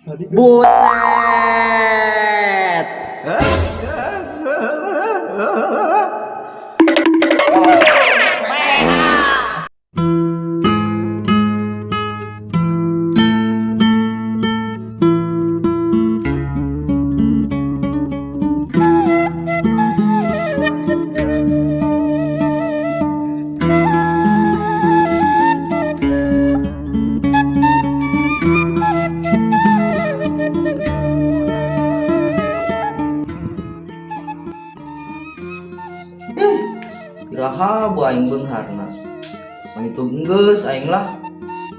Buset. Iraha bu aing beungharna. Mangitug geus aing lah.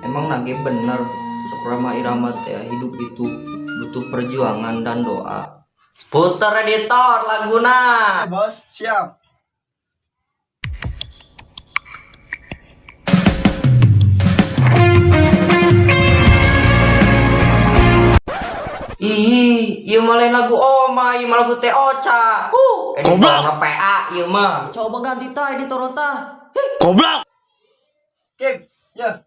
Emang nage bener sok Rhoma Irama teh, hidup itu butuh perjuangan dan doa. Puter, editor, laguna. Bos, siap. Ih, ieu mah lain lagu Oma, ieu mah lagu Teh Ocha. Editor PA ieu mah. Coba ganti tah, editor tah. Kim, ya.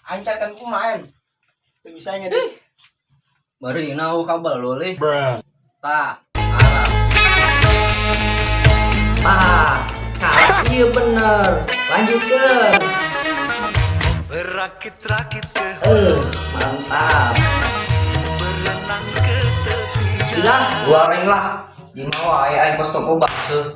Aing carikan kumain. Teu bisa ngedit. Baru ini aku kabel lo lih. Tah, arah. Tah, kayak iya bener. Lanjutkan. Berakit-rakit ke Mantap. Berenang ke tepi. Bisa, goreng lah. Di mau aing aing kos toko bakso.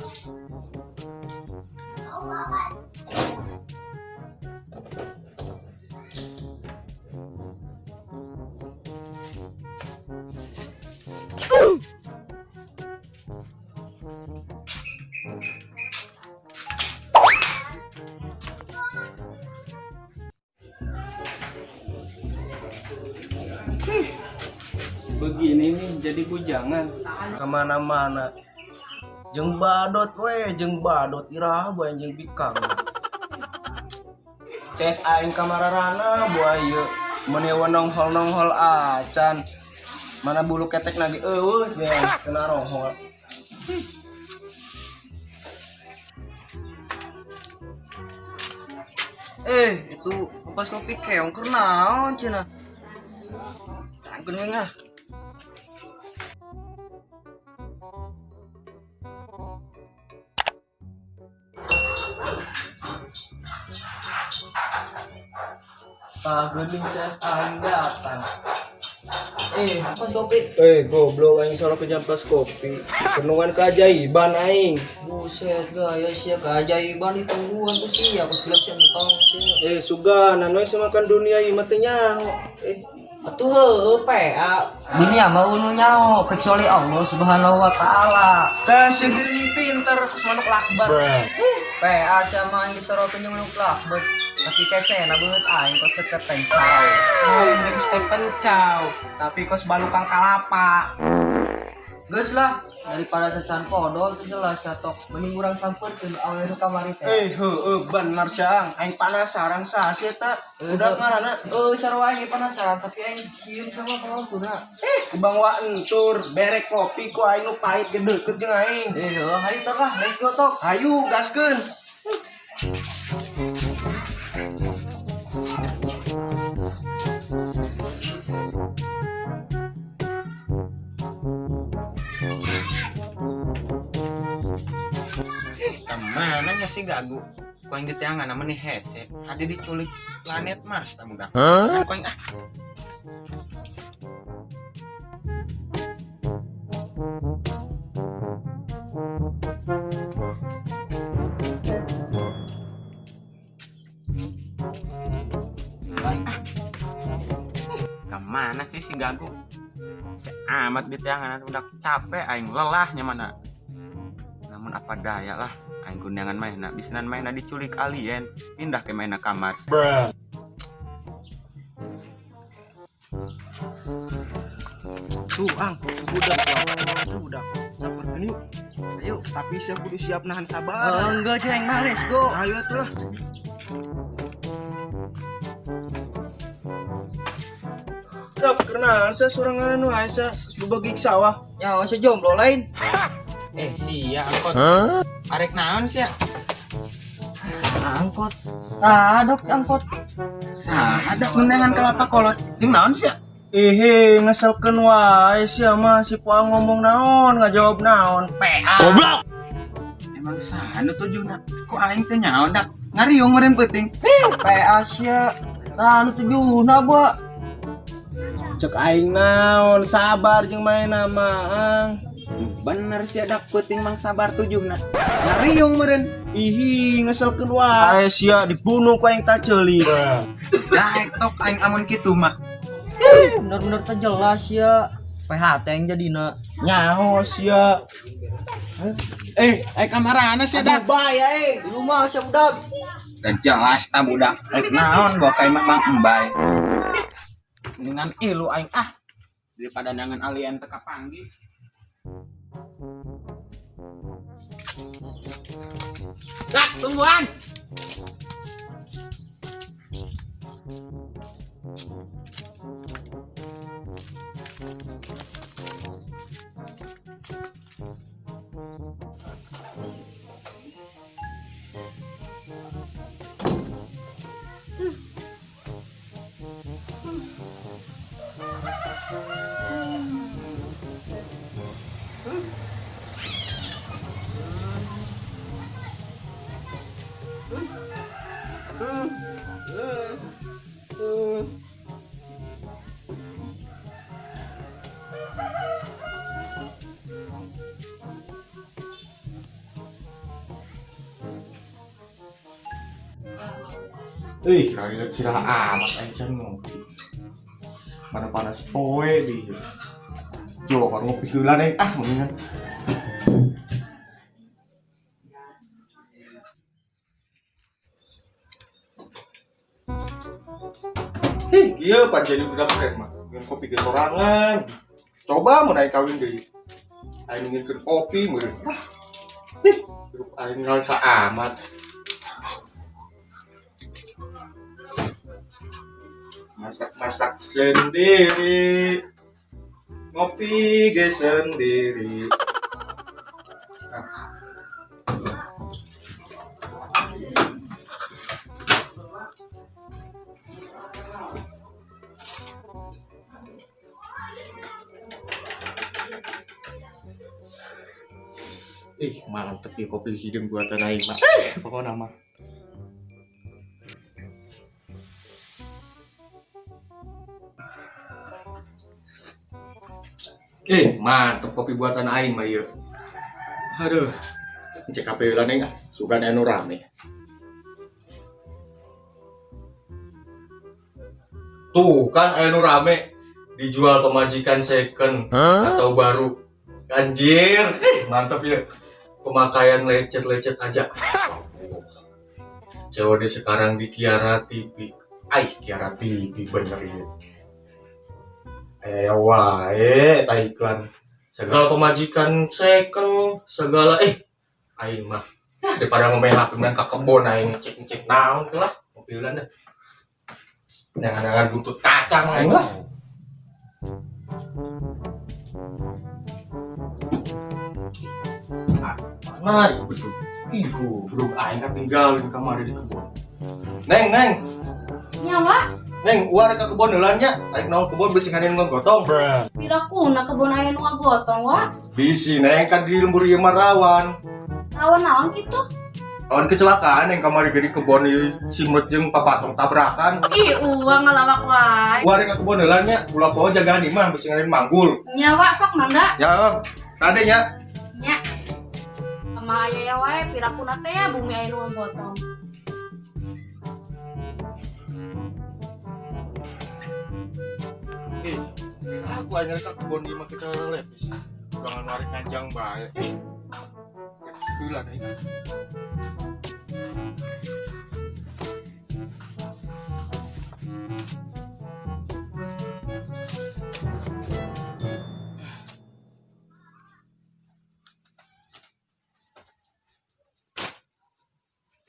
Begini nih jadi bujangan kemana-mana. Jeng badot we, jeng badot, iraha buaya jeung bikang. Ces aing kamararana buaya menewa nonghol nonghol acan. Mana bulu ketek lagi eueuh ya kena rohol. Eh, itu pas kopi keong keur naon cenah? Tangkeun we ngah. Tah geuning ces aing datang. Eh, Pas kopi. Eh, goblok, aing salah ke jampas kopi. Penungan keajaiban aing. Buset, gaya sia keajaiban ditungguan tuh sih, aku sebelah si entong sia. Eh, sugan, anu makan dunia ieu mah teu nyaho. Eh, Atuh heueuh PA. Dunia mah nu nyaho kecuali Allah Subhanahu wa taala. Tah geuning pinter kos manuk lakbat. PA sama aing disorokeun jeung manuk lakbat. Tapi kece na beungeut aing kos seketeng cau. Aing jeung Stephen Chow, tapi kos balukang kalapa. Geus lah, daripada cacan podol tuh jelas ya tok. Mending urang sampeurkeun awewe nu kamari teh. Eh, heueuh bener siang. Aing penasaran saha sih eta? Budak ngaranna. Eh, sarua aing penasaran tapi aing sieun sama pelampuna. Eh, kubang wa entur, berek kopi ku aing nu pahit ge deukeut jeung aing. Eh, heueuh, hayu tok lah, let's go tok. Hayu gaskeun. Kemana nya si gagu? Ku aing diteangan nama nih hese. Ada diculik planet Mars tak budak. Ku aing ah. Aing ah. Kemana sih si gagu? Si amat diteangan udah capek aing, lelahnya mana. Namun apa daya lah, aing kundangan mainna bisnan mainna diculik alien, pindah ke mainna kamar. Tuh, ang, si budak tuh. Tuh budak. Samperkeun yuk. Ayo, tapi siap kudu siap nahan sabar. Eh, enggak jeng mah, let's go. Ayo atuh lah. Sok, kerenaan saya sorangan nu aya bebegik sawah. Ya, masa jomblo lain. Eh, sia angkot. Arek naon sia? Angkot. Nah, dok angkot. Saha ada undangan kelapa kolot. Jeung naon sia? Ihi, ngeselkeun wae sia mah si Poa ngomong naon, ngajawab naon. PA. Goblok. Emang saha nu tujuhna? Kok aing teh nyaho dak? Ngariung meureun peuting. PA sia. Saha nu tujuhna, Ba? Cek aing naon, sabar jeung maena mah, Ang. Bener sia dak peuting mang sabar tujuhna. Ngariung meureun. Ihi, ngeselkeun wae sia dibunuh ku aing taceuli. Daek tok aing amun kitu mah. Bener-bener teh jelas ya. PHT yang jadina. Nyaho sia. Eh, kamarana sia dak? Bay eh, di rumah sia budak. Dan jelas ta budak. Rek naon bawa ka imah Mang Embay. Dengan ilu aing ah. Daripada nangan alien teu kapanggih. Dak, tungguan. Ih, kira sirah amat aing can ngopi. Mana panas poe di. Jo, kalau ngopi heula neng ah mendingan. Ih, kieu pan jadi budak keren mah. Ngeun kopi ge sorangan. Coba mun aing kawin deui. Aing ngeunkeun kopi meureun. Ah. Ih, hirup aing ngalsa amat. Masak-masak sendiri, ngopi ge sendiri. Ih, mantep ya kopi hidung buatan aing mah. Pokoknya mah. Mantep kopi buatan aing mah ieu. Aduh. Cek KP heula neng ah, sugan anu rame. Tuh kan anu rame dijual pemajikan second atau baru. Anjir, mantep ya. Pemakaian lecet-lecet aja. COD sekarang di Kiara TV. Aih, Kiara TV bener ya. Wae, ta iklan. Segala pemajikan second, segala aing mah. Ya, daripada ngomel HP mah ka kebon aing cek-cek naon ke lah, ngopi heula dah. Jangan-jangan buntut kacang aing lah. Mana ya betul? Ih, goblok aing ketinggalan kamari di kebon. Neng, neng. Nyawa. Neng, uar ka kebon heula nya. Aing naon kebon bisi ngaden ngagotong. Piraku na kebon aya nu ngagotong, wa. Bisi neng kan di lembur ieu mah rawan. Rawan naon kitu? Rawan kecelakaan yang kamari di kebon ieu simet jeung papatong tabrakan. Ih, uang ngalawak wae. Uar ka kebon heula nya, ulah poho jagaan imah bisi ngaden manggul. Nyawa sok mangga. Ya, kade nya. Nya. Sama aya ya wae piraku na teh bumi aya nu ngagotong. Aku hanya ke kebon di mah kecil lepis. Jangan narik ngajang bae. Gila nih.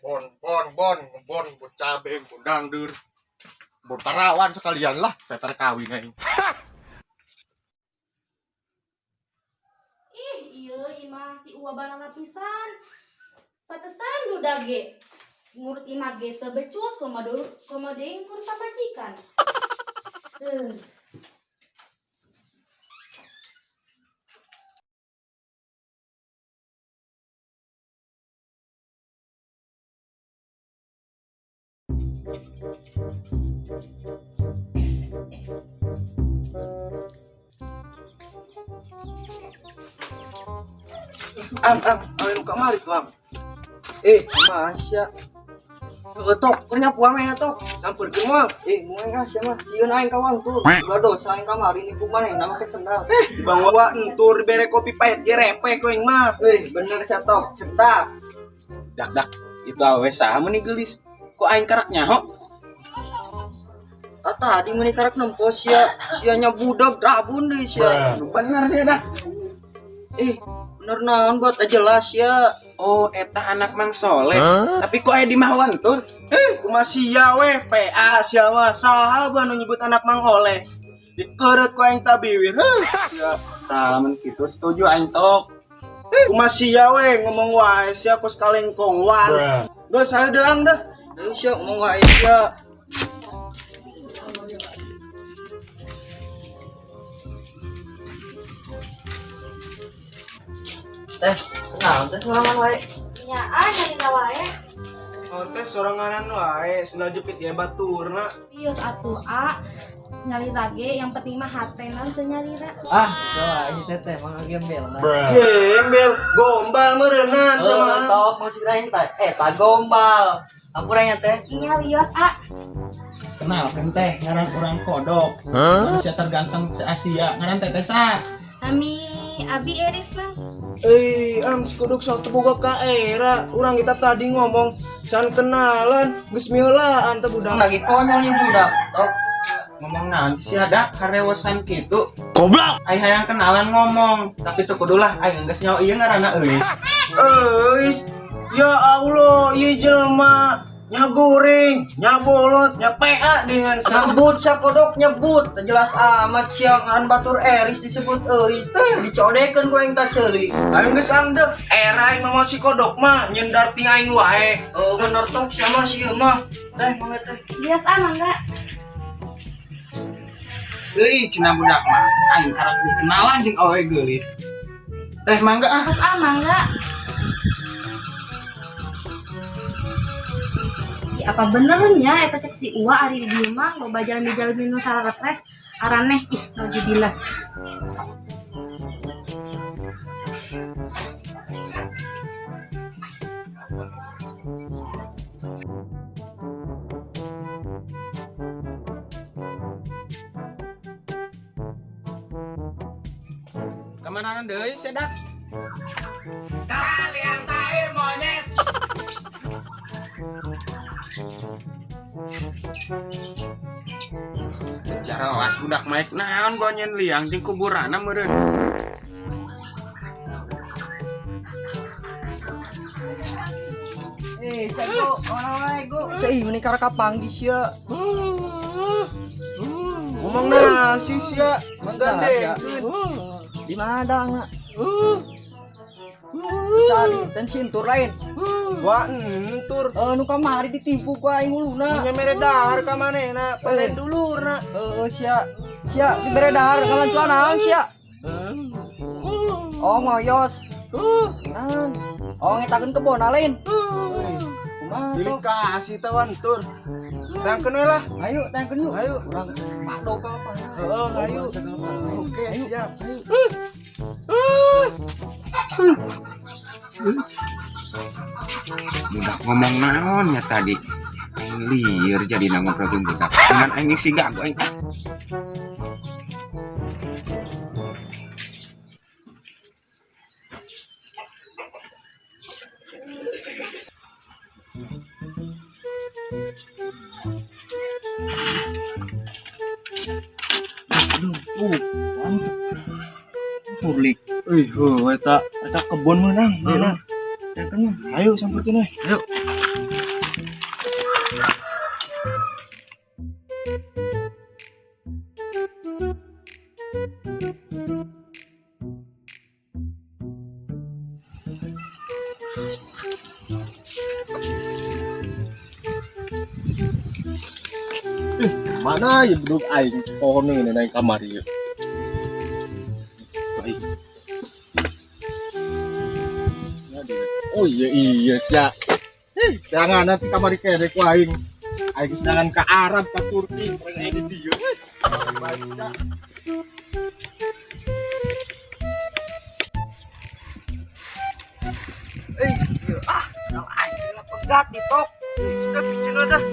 Bon, bon, bon, bon, bon cabe, bon dangdur, bon tarawan sekalian lah, peter kawin aing. Ih, iya, imah si uwa barang lapisan. Patesan duda ge. Ngurus imah ge teu becus, komo deui ngurus pamajikan. Am, am, awe nu kamari tuh am. Eh, masya. Heuh tok, keur nyapuan manehna tok. Sampeurkeun moal. Eh, moal ah sia mah. Sieun aing ka wangtur. Boga dosa aing kamari nipu manehna make sendal. Eh, di bang wa entur dibere kopi pahit ge repek ku aing mah. Eh, bener sia tok, cerdas. Dak dak, itu awe saha meuni geulis. Kok aing karak nyaho? Ah, tadi meuni karek nempo sia, sianya budak rabun deui sia. Bener sih dak. Eh, bener naon buat jelas ya. Oh, eta anak Mang Soleh. Tapi kok aya di mah wantur? Eh, kumaha sia we, PA sia mah. Saha ba nu nyebut anak Mang Oleh? Dikeureup ku aing tabiwir. Heuh, sia. Tah, mun kitu setuju aing tok. Eh, kumaha sia we ngomong wae sia kos kalengkongwan. Geus hayu deang dah. Ayo sia ngomong wae sia. Teh, naon teh sorangan wae? Nya ah nyalira wae. Oh, teh soranganan wae, sendal jepit ya baturna. Ius atuh a nyalira ge yang penting mah hatena teu nyalira. Ah, coba ini teteh mang gembel nah. Gembel, gombal meureunan sama. Eh, tok masih aing teh. Eh, ta gombal. Ampura nya teh. Nya wios a. Kenalkeun teh ngaran urang kodok. Manusia terganteng se Asia, ngaran teh teh sa. Nami abi Eris mang. Eh, ang si kodok sok teu boga ka era. Urang kita tadi ngomong can kenalan, geus miheulaan teh budak. Lagi konyol nih budak. Tok. Ngomong naon sih ada karewosan kitu. Goblok. Aing hayang kenalan ngomong, tapi teu kudu lah aing geus nyaho ieu ngaranna euis. Euis, ya Allah, ieu jelema nya goreng, nya bolot, nya PA dengan Nyebut sia kodok nyebut. Teu jelas amat sia ngaran batur Eris disebut euis. Eh, dicodekeun ku aing ta ceuli. Aing geus ang deh, era aing mah si kodok mah nyendar ting aing wae. Oh, bener tok sia mah sieun mah. Teh, mangga teh. Wios a mangga. Euy, cina budak mah. Aing karak kenalan jeung awewe geulis. Teh mangga ah. Wios a mangga. Ih, apa benernya eta cek si Uwa ari di dieu mah loba jalmi-jalmi nu sararepres araneh ih naujubillah. Kamananan deui sia dak? Kalian tai monyet. Jarawas budak maek naon gonyen liang jeung kuburanna meureun. Eh, sia go, mana wae go. Sia ih meuni karek kapanggih sia. Ngomong nah si sia, Sia. manggandeng. Di mana dang? Cari dan sintur lain. Wah, entur. Eh, nu kamari ditipu ku aing uluna. Nya mere dahar ka manehna, pelen dulurna. Heeh, sia. Sia dibere dahar ngabantuan naon sia? Oh, ngoyos. Naon? Oh, ngetakeun kebon lain. Kumaha Pilih tok? kasih tah entur. Tangkeun we lah. Ayo, tangkeun yuk. Ayo. Urang pak ka apa? Heeh, ayo. Oke, siap. Ayo. Budak ngomong naon ya tadi. Aing lieur jadi ngobrol jeung budak. Dengan aing si gago aing ah. Purlik. Ih, heuh eta eta kebon meunang, meunang. Tangkeun mah. Ayo sampeurkeun we. Ayo. Mana ya beduk aing pohon ini naik kamar ieu. Baik. Oh iya iya sia. Hei, jangan nanti kamar kene ku aing. Aing sedangkan ke Arab, ke Turki, mereka di dieu. Baca. Eh, ah, senang aing sih pegat di tok. Sudah bikin dah.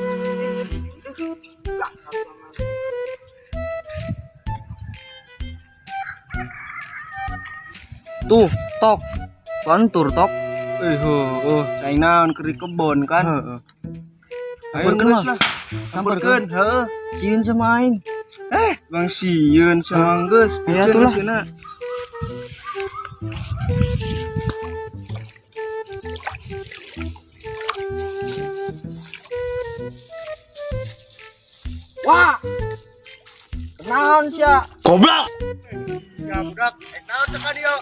Tuh, tok. Bantur tok. Eh, oh, cai naon keur di kebon kan. Heeh. Ayo Samperkeun geus mah. lah. Samperkeun. Samperkeun, heeh. Sieun sama aing. Eh, bang sieun sama geus. Ya, Piceun atuh lah. sieunna. Wah. Kenaon sia? Goblok. Ya budak, eh naon cek ka dieu?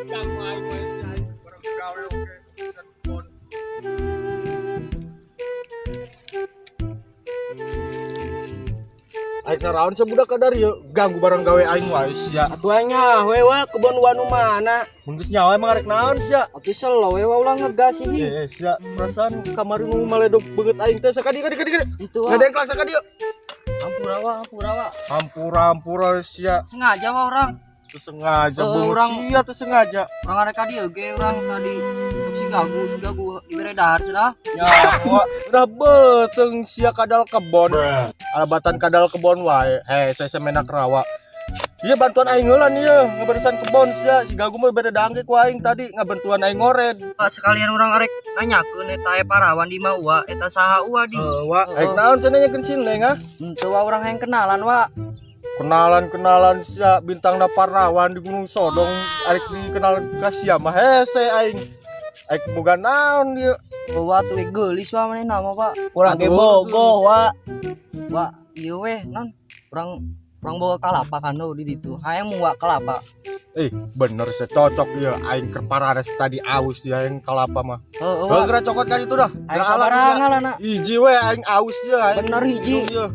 Jago aing we, aing bareng gawe oge. Kebon. Aing naraon sebudak kadar ieu ganggu barang gawe aing wae sia. Atuh aing nyaho we kebon wanu mana? Mun geus nyawa emang arek naon sia? Atuh selo we ulah ngegas sih. Eh, sia perasaan kamari nu maledog beungeut aing teh sakadi kadi kadi kadi. Itu wa. Ngadengklak sakadi yeuh. Hampura wa, hampura wa. Hampura hampura sia. Sengaja wa orang. Tuh sengaja Eh, beungeut orang- sia tuh sengaja. Orang arek ka dieu ge urang tadi si gagu dibere dahar cenah. Nyawa udah beteng sia kadal kebon. Alabatan kadal kebon wae. Eh, saya semenak rawa. Iya bantuan aing heula nih ya, ngaberesan kebon sia. Si gagu mah beda dangge ku aing tadi ngabantuan aing ngored. Pak, sekalian orang arek nanyakeun eta aya parawan di imah Uwa, eta saha Uwa di. Heeh, wa. Aing naon cenah nyakeun si Neng ah? Henteu wa urang hayang kenalan wa. Kenalan-kenalan sia bintang da parawan di Gunung Sodong arek dikenal ka sia mah hese aing. Aing boga naon ieu? Uwa tuh geulis wa manehna mah, Pak. Urang ge bogoh wa. Wa, ieu weh non. Urang urang bawa kalapa kan di ditu. Hayang muak kelapa. Eh, bener sih cocok ieu aing keur parares tadi aus dia aing kalapa mah. Heeh, Heuh wa. geura cokot kan itu dah. Aing Geura alak sia. sabarangan lah na. Hiji we aing aus dia aing. Bener hiji. Minum ieu.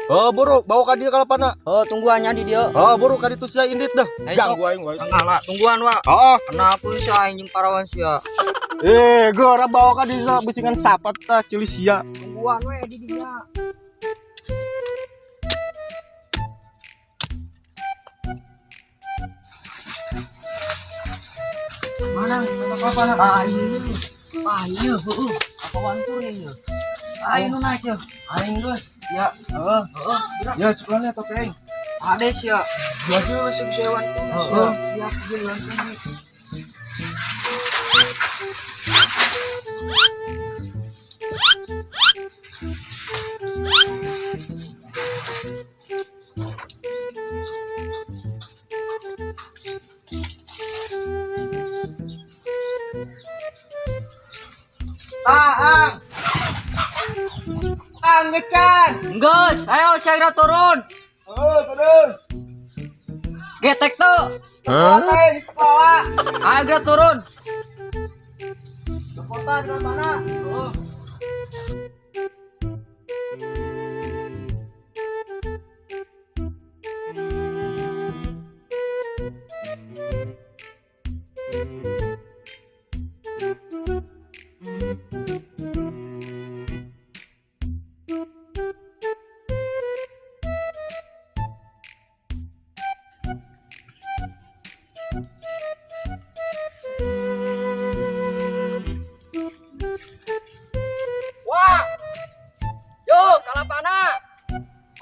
Oh, buru bawa ka dieu kalapana. Oh, tungguannya di dieu. Oh, buru ka ditu sia indit dah. Ayo, Ganggu aing wae. Ngala, tungguan wa. Heeh. Kenapa sih aing jeung parawan sia? Eh, geura bawa ka dieu beusingan sapat tah ceuli sia. Tungguan we di dinya. Mana apa apa ah iya ah iya heeh apa wantur ya aing nu naik ya Aing geus. ya Heeh. heeh gerak Ya cukulan atuh ke aing. ade sia Maju geus bisa wantun heeh sia. siap jeung langsung. Ah, ang. Ang ngecan. Geus, ayo segera turun. Oh, turun. Getek tuh. Hah? Di sekolah. Ayo geura turun. Ke kota di mana? Oh. Wah. Yo, kalapana.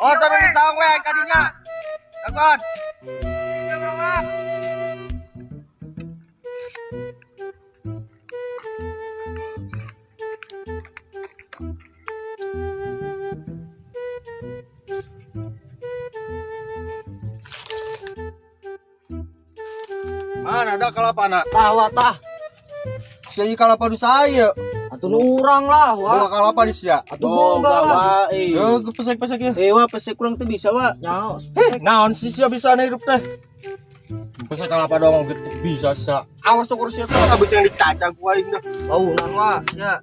Oh, turun di saung we aing ka dinya. Dagoan. Mana ada kalapana? Tah wa tah. Sia ieu kalapa du saya. Atuh nu urang lah wa. Boga kalapa di sia. Atuh boga lah. wa, eh. Yo, pesek-pesek ya. Eh, wa pesek kurang teu bisa wa. Nyaho. Eh, naon sih sia bisa hidup teh? Pesek kalapa dong gitu bisa sia. Awas cukur sia teh habis yang dicacang ku aing dah. Launan wa sia.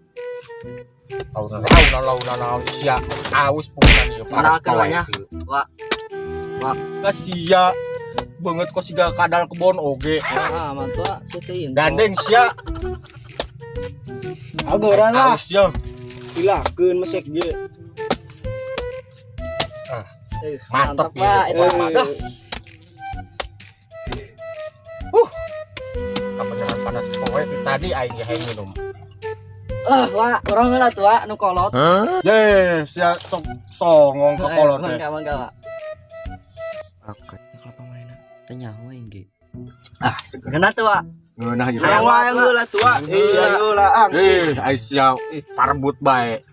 Launan launan launan naon sia. Aus punan ieu paras Kenalkeun wa nya. Wa. Wa. Ka sia banget kok siga kadal kebon oge. Ah, mantua sia teh. Gandeng sia. Agoran lah. Aus yo. Silakeun mesek ge. Ah, mantep Pak. ya. Dah. Kabeneran panas poe tadi aing ge hayang minum. Ah, Wak, urang heula tuh, Wak, nu kolot. Ye, sia sok songong ke kolot teh. Mangga, mangga, Wak. Oke. Kelapa mana? Teu nyaho aing ge. Ah, seger. Ngeunah tuh, Wak. Ngeunah jeung. Hayang wae heula tua. Iya heula ang. Eh, ai sia parebut bae.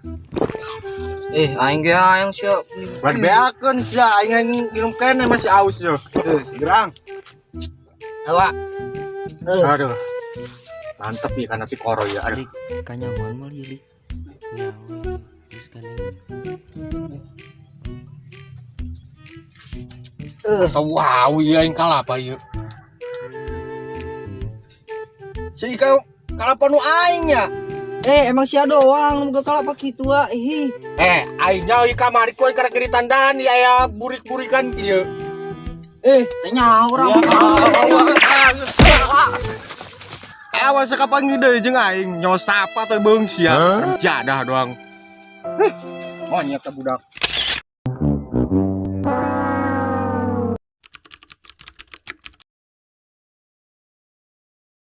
Eh, aing ge hayang sia. Rek beakeun sia aing hayang minum keneh masih aus yo. Segerang. Wak. Aduh. Mantep ya karena si koro ya. Aduh. Kanyahoan mah lilik. Nyaho. Geus gandeng. Wow, iya aing kalapa ieu. Si kau kalapa nu aing ya. Eh, emang sia doang boga kalapa kitu, Wak. Ih. Eh, aing nyaho ieu kamari ku aing karek ditandaan ya aya burik-burikan kieu. Eh, teu nyaho urang. Awas sekapanggih deui jeung aing nyosapa teh beung sia. Jadah doang. Monyet teh budak.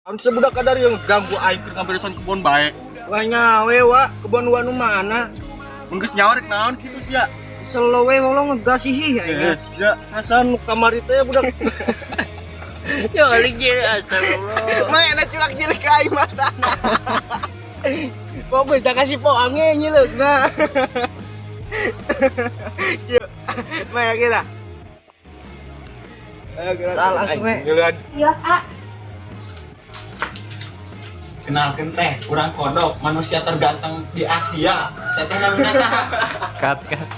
An sebudak kadar yang ganggu aing keur ngaberesan kebon bae. Wah nyawe wa, kebon wa nu mana? Mun geus nyawa rek naon kitu sia. Selo we wong lo ngegas ih aing. Eh, sia Hasan nu kamari teh budak. Ya lagi astagfirullah. Mana culak cilik aing mata. Fokus dah kasih poange nyileukna. Yuk, maya kita. Ayo kita. Tah, langsung we. Ngeuleun. Yos, A. Kenalkeun teh, urang kodok, manusia terganteng di Asia. Teteh namina saha? Cut, cut.